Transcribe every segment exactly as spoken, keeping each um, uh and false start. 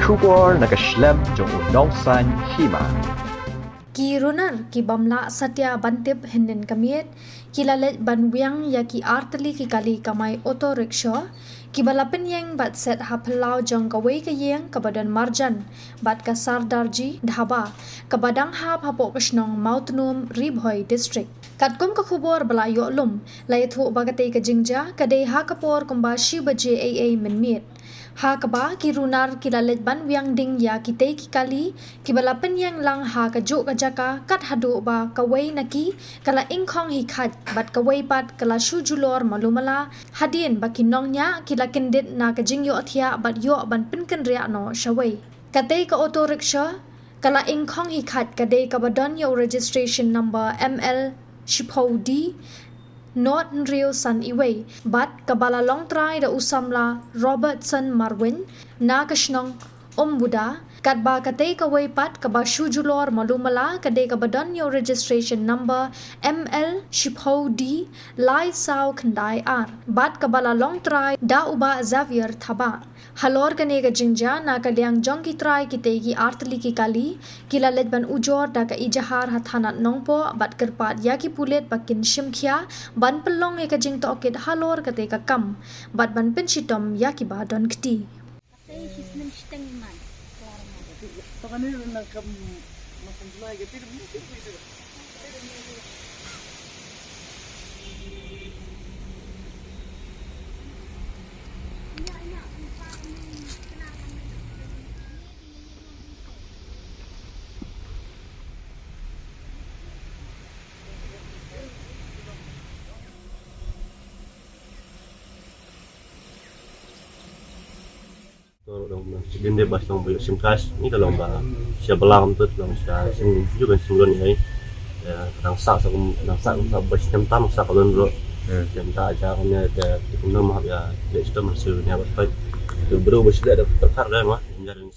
Khubor na ka shlem jong u Nongsaiñ Hima. Ki runar ki bym lah satia ban tip hynnin ka miet, ki la leit ban wiang ïa ki artylli ki kali kamai auto rickshaw, kiba la pynïeng bad set ha phyllaw jong kawei ka ïing kaba don marjan bad ka Sardarji Dhaba, kaba dang hap hapoh ka shnong Mawtnum, Ri Bhoi District. Katkum ka khubor ba la ïoh lum, la ïathuh ba katei ka jingjia ka dei ha ka por kumba shi baje eiei mynmiet. Ha kaba ki runar ki la leit ban wiang ding ïa kitei ki kali, kiba la pynïeng lang ha kajuh ka jaka, kat haduh ba kawei na ki ka la ingkhong hi khait bad kawei pat ka la shu julor malu mala, hadien ba ki nongñiah ki la kyndit na ka jingïohthiah bad ïoh ban pynkynriah noh shawei. Katei ka auto rickshaw ka la ingkhong hi khait, ka dei kaba don ïa u registration number M L shiphew D nought hynriew san uwei, bad kaba la long trai da u samla Robertson Marwin na ka shnong Umbuda, katba katei kawei pat kaba shu julor malu mala ka dei kaba don ïa u registration number M L shiphew D lai saw khyndai ar, bad kaba la long trai da u Bah Xavier Thabah. Halor kane ka jingjia, na ka liang jong ki trai kitei ki artylli ki kali, ki la leit ban ujor da ka ejahar ha thanat Nongpoh bad kyrpad ïa ki pulit ba kin shim khia ban pynlong ïa ka jingtohkit halor katei ka kam bad ban pynshitom ïa kiba don kti. To, dong, dong, din de bas dong, boyo sim kas ni, ka long ba sha balang tu, long sha sim ju kan sim lon ai. Ya, dang sa sa kum, dang sa kum sa bas tem tam sa ka lon ro. Hmm. Tem ta ja kum ya, de kum nama ya, de sto man su ni ba fight. Tu bro bas de da perkar da ma.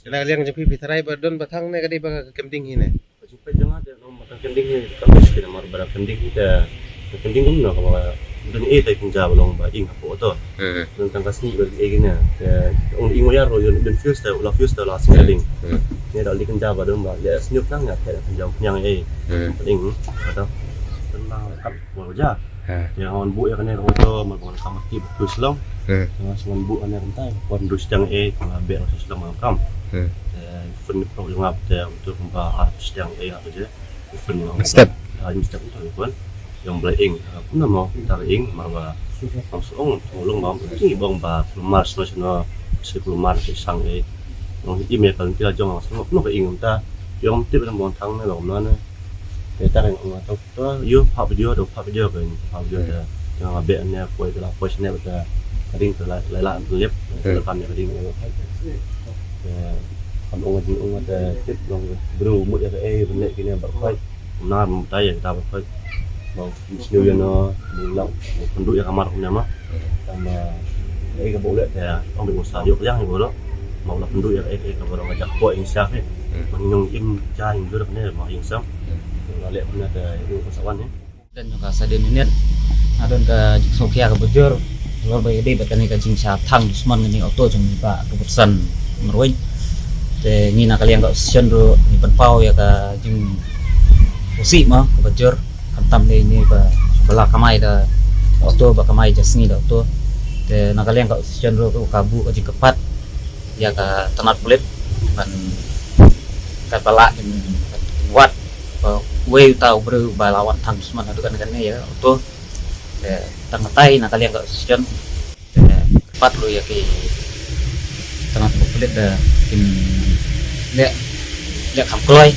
Kena liang jong phi, phi tharai ba don ba thang ne ka dei ba kem ding hi ne. Ka jingpeit jong nga te, nong, ba ka kem ding hi, ka best kine, mar ba ka kem ding hi te, ka kem ding kumno, kaba don e te kynja ba long ba ing hapoh to. Hmm. Don tang ka sngi ba e kine, te ong ing wayar ro, ïoh don fuse te, u la fuse te, u la sngi ding. Hmm. Ne da li kynja ba don ba, le sngi nang ïa te kynja pynïang e. Hmm. Ing, kata. Tang ka Bor ja. Ha. Te ngan buh ïa kane ka auto, mar ba ngan kam ki ba tu shlong. Hmm. Te ngan shu ngan buh kane kumta, pon dus jang e, ka nga beh ngan shu shlong ngan kam. Hmm. Te phone ni pro jong nga te, auto kumba ar dus jang e, nga je. Phone ni ngan step. Ha, ni step tu phone. Yang bla ing, ha, pun nama, ta ing, mar ba. Ngan shu ong, ong long ba, ing bong ba, lumar sno sno, si lumar si sang e. Ngan email kan kila jong, ngan shu ong, no ka ing kumta. Yang tip ngan bong thang ne, long na ne. Te ta ing ngan tau. To, ïoh phah video, to phah video ka, phah video ka. Te nga beh ne, poi ka la poi shane bad ka ring ka la, la, la lep, hmm, ka kam ïa ka ring ïa ka. Te kam ong ka jingong te tip long bru mut ïa ka ei bne kine ba khoi. Kumna mut ta ïa ka ba khoi. Ba sniew ïa no, ni lok, pynduh ïa ka mar kumne ma. Tang ba, eh, ka ba u leh te, ong bad u sa ïoh ka liang ïa ka ba u leh. Ma u la pynduh ïa ka, eh, eh, ka ba u la ngajak poi ïa ka sha ke. Hmm. Ma ngi ñiong im ja ïa ka jur kane, ma ïa ka sam. Hmm. U la leh kumne te, ïa u ka sa wan ne. Don ka sa dien minit. Nga don ka jingsngewkhia ka ba jur. Lor ba ïadei bad kane ka jingshah thang dusmon kane auto jong i Bah Robertson Marwin. Te ngi na ka liang ka station ruh ngi pynpaw ïa ka jing Usih mo, kaba jur, khamtam ne ine ba, ba la kamai da auto, ba kamai ja sngi da auto. Te na ka liang ka station ruh ka buh ka jingkyrpad ïa ka tnat pulit ban, katba lah kin, kin wad ba uwei uta u briew ba la wan thang dusmon haduh kane kane ïa auto. Te tang katai na ka liang ka station. Te kyrpad ruh ïa ki tnat pulit da kin leh, leh kham kloi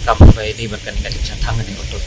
kam ba ïadei bad kane ka jingshah thang kane ka auto.